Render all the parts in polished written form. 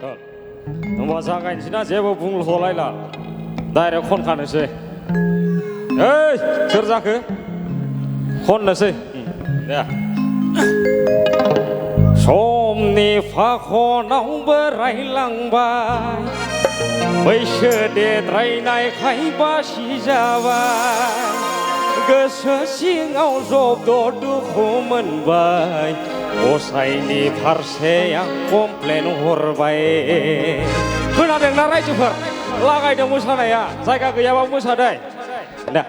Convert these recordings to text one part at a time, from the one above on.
होमबा जागायनोसैना जेबो बुंहरलायला डाइरेक्ट खनखानोसै ओइ सोर जाखो खननोसै दे समनि फाखनाव बोरायलांबाय बैसो देद्रायनायखाय बासि जाबाय गोसो सिङाव जब्द' दुखु मोनबाय गसाइनि फारसे आं कमप्लेन हरबाय खोनादोंना रायजोफोर लागायदों मोसानाया जायगा गैयाबा मोसादै दा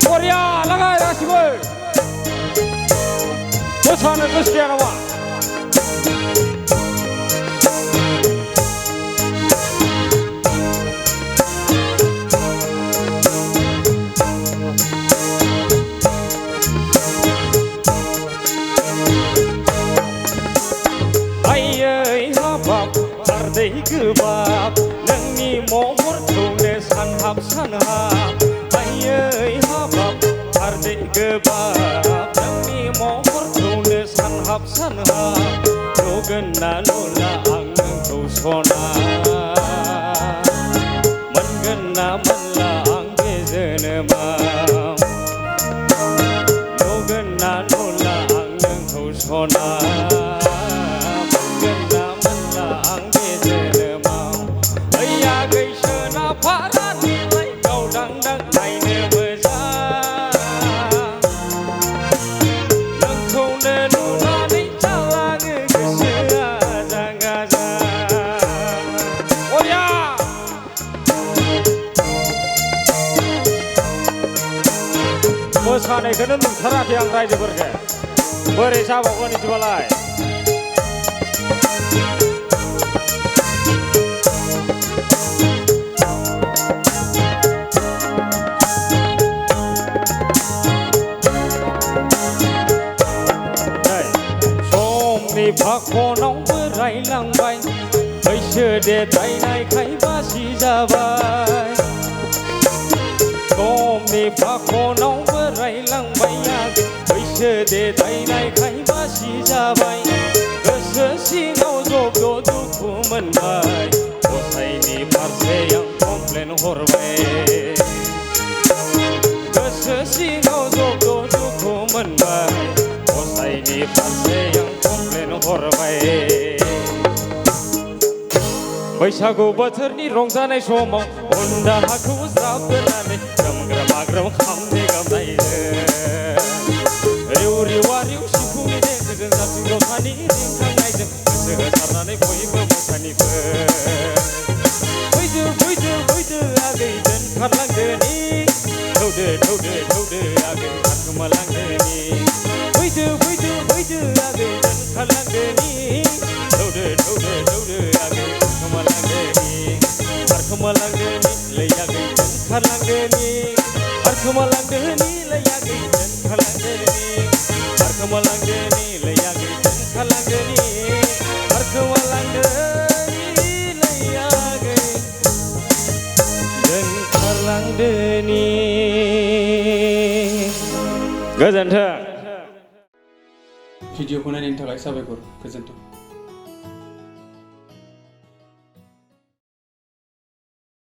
बरिया लागाय गासिबो मोसानो गोसो गैया नामा दै गोबाब नोंनि महरखौनो सानहाब सानहाब आयै हाबाब आरदै गोबाब नोंनि महरखौनो सानहाब सानहाब नुगोन ना नुला आं नोंखौ सना मोनगोन ना मोनला आं बे जोनोमाव नुगोन ना नुला आं नोंखौ सना मोसानायखौनो नुथाराखै आं रायजोफोरखौ बोरै जाबावगोन बिदिबालाय समनि फाखनाव बोरायलांबाय बैसो देद्रायनायखाय बासि जाबाय समनि फाखनाव बोरायलांबाय बैसो देद्रायनायखाय बासि जाबाय गोसो सिङाव जब्द' दुखु मोनबाय गसाइनि फारसे आं कमप्लेन हरबाय गोसो सिङाव जब्द' दुखु मोनबाय गसाइनि फारसे आं कमप्लेन हरबाय बैसागु बोथोरनि रंजानाय समाव उन्दाहाखौ ज्राब दोननानै ग्रोम खामनि गामनायजों रिउ रिवा रिउ सिफुंनि देंखोजों जाथिं जथानि रिंखांनायजों गोसो होसारनानै बयबो मोसानिबो फैदो फैदो फैदो आगै दोनखारलांदोनि थौदो थौदो थौदो आगै खारखोमालांदोनि फैदो फैदो फैदो आगै दोनखारलांदोनि थौदो थौदो थौदो आगै खारखोमालांदोनि लै आगै दोनखारलांदोनि खारखोमालांदोनि लै आगै दोनखारलांदोनि खारखोमालांदोनि लै आगै दोनखारलांदोनि खारखोमालांदोनि लै आगै दोनखारलांदोनि गोजोन्थों भिडिअखौ नायनायनि थाखाय साबायखर गोजोन्थों।